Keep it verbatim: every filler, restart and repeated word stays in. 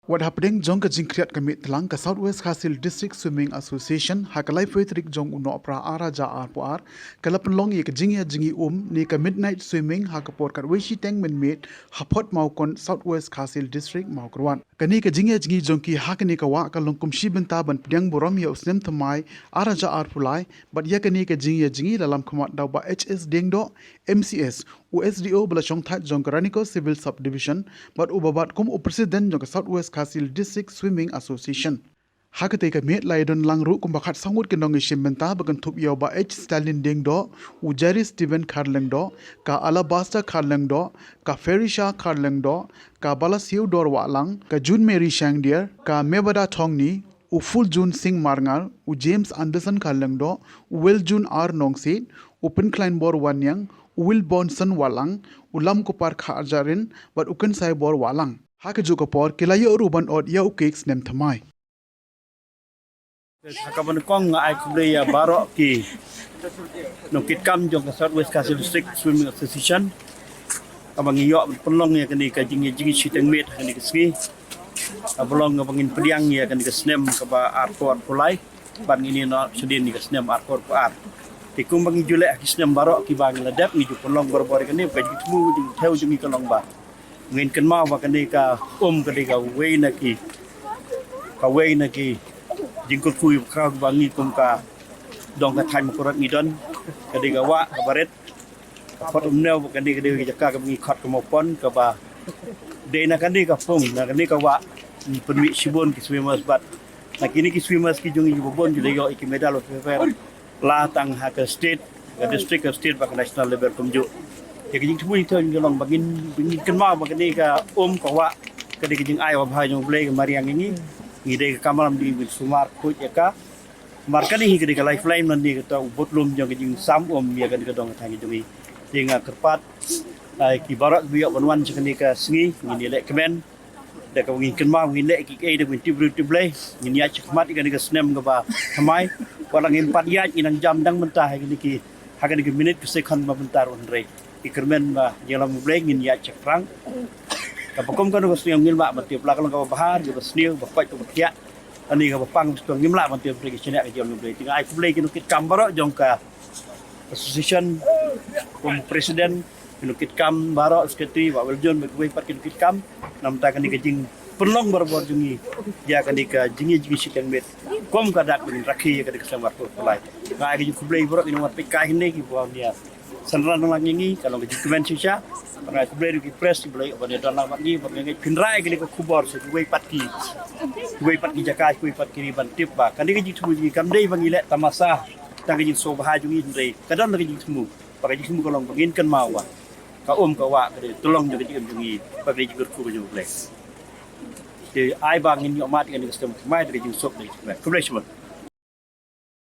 Wat hapdeng jong ka jingkhriat ka miet tlang, ka South West Khasi Hills District Swimming Association ha ka laiphew tarik jong u Nohprah ar hajar arphew ar ka la pynlong ïa ka jingïa jingïa um ne ka midnight swimming ha ka por katwei shiteng mynmiet ha Port Mawkon, South West Khasi Hills District, Mawkyrwat. Kane ka jingïa jingïa jong ki ha kane ka wah ka long kum shi bynta ban pdiang burom ïa u snem thymmai ar hajar arphew lai, bad ïa kane ka jingïa jingïa la lam khmat da u Bah H S Diengdoh, M C S, u S D O ba la shongthait jong ka Ranikor Civil Subdivision, bad uba bat kum u President jong ka South West Khasi Hills District Swimming Association. Ha katei ka miet la ïadon lang ruh kumba khatsaw ngut ki nongïashim bynta ba kynthup ïa u Bah H Stalin Diengdoh, u Jerry Stephen Kharlyngdoh, ka Alabaster Kharlyngdoh, ka Ferisha Kharlyngdoh, ka Balasiew Dor Wahlang, ka June Mary Shangdier, ka Mebada Thongni, u Fuljun Singh Marngar, u James Anderson Kharlyngdoh, u Wiljun R Nongsiej, u Pynkhlainbor Wanniang, u Wilbonson Wahlang, u Lamkupar Kharjarin, bad u Kynsaibor Wahlang. Ha kajuh ka por ki la ïoh ruh ban ot ïa u kek snem thymmai. Ha kaba nyngkong nga ai khublei ïa baroh ki nongkitkam jong ka South West Khasi District Swimming Association. Kaba ngi ïoh pynlong ïa kane ka jingïa jingïa shiteng miet ha kane ka sngi. Kaba long kaba ngin pdiang ïa kane ka snem kaba arphew arphew lai. Ban ngin ïa noh shadien ïa ka snem arphew arphew ar. Te kumba ngi ju leh ha ki snem baroh kiba ngi la dep, ngi ju pynlong barabor ïa kane, ka jingthmu jingthew jong ngi ka long ba ngin kynmaw ba kane ka um ka dei kawei na ki, kawei na ki jingkyrkhu ba ngi kum ka dong ka thaiñ Mawkyrwat ngi don, ka dei ka wah kaba rit. Ka phot umnew ba kane ka dei ka jaka kaba ngi khot ka Mawpon, kaba dei na kane ka pung, na kane ka wah ngi pynmih shibun ki swimmers, bad na kine ki swimmers ki jong ngi ba bun ki la ïoh ïa ki medal ba pher pher, la tang ha ka state, ka district, ka state bad ka national level kumjuh. Te ka jingthmu jingthew jong ngi ka long ba ngin, ba ngin kynmaw ba kane ka um ka wah ka dei ka jingai ba bha jong U Blei, ka mariang ïa ngi. Ngi dei ka kamram, dei ngi sumar khuid ïa ka. Namar kane hi ka dei ka lifeline, lane kata u budlum jong ka jingsam um ïa kane ka dong ka thaiñ jong ngi. Te nga kyrpad, ai, ki baroh kiba ïoh ban wan sha kane ka sngi, ngin ïa leh kmen. Da kaba ngin kynmaw ngin leh kiei kiei, da kaba ngin tip briew tip Blei, ngin ïaid shakhmat ïa kane ka snem kaba thymmai. Wat la ngim pat ïaid, ngin nang jam dang mynta ha kane ki, ha kane ki minit ki second ba mynta ruh, hynrei ki kyrmen ba jingïalam U Blei ngin ïaid shaphrang. Kaba kum kano ka snem ngim lah ban tip, la ka long kaba bha, kaba sniew, ba koit, kaba khiah, ani kaba pang, ngim lah ban tip, hynrei ki shaniah ka jingïalam U Blei. Te nga ai khublei ki nongkitkam baroh jong ka association, kum president, ki nongkitkam baroh, secretary, Bah Wiljon, bad kiwei pat ki nongkitkam, namar kane ka jingpynlong barabor jong ngi ïa kane ka jingïa jingïa shiteng miet kum ka dak ba ngin rakhe ïa kane ka snem arphew arphew lai. Nga ai ka jingkhublei baroh ki nongwan peitkai hangne, kiba wan ïa synran lang ïa ngi, ka long ka jingkmen shisha. Nga ai khublei ruh ki press kiba la ïoh ban ïadon lang bad ngi, bad nga ngeit phin rai ïa kane ka khubor sha kiwei pat ki, kiwei pat ki jaka, kiwei pat ki ri ban tip ba kane ka jingthmu jong ngi kam dei ba ngi leh tamasa tang ka jingsngewbha jong ngi, hynrei ka don ka jingthmu. Ba ka jingthmu ka long ba ngin kynmaw ba ka um ka wah ka dei ka tyllong jong ka jingim jong ngi, ba ka dei ka jingkyrkhu ka jong U Blei. Te ai ba ngin ïoh mad ïa kane ka snem thymmai da ka jingsuk, da ka jingkmen. Khublei shibun.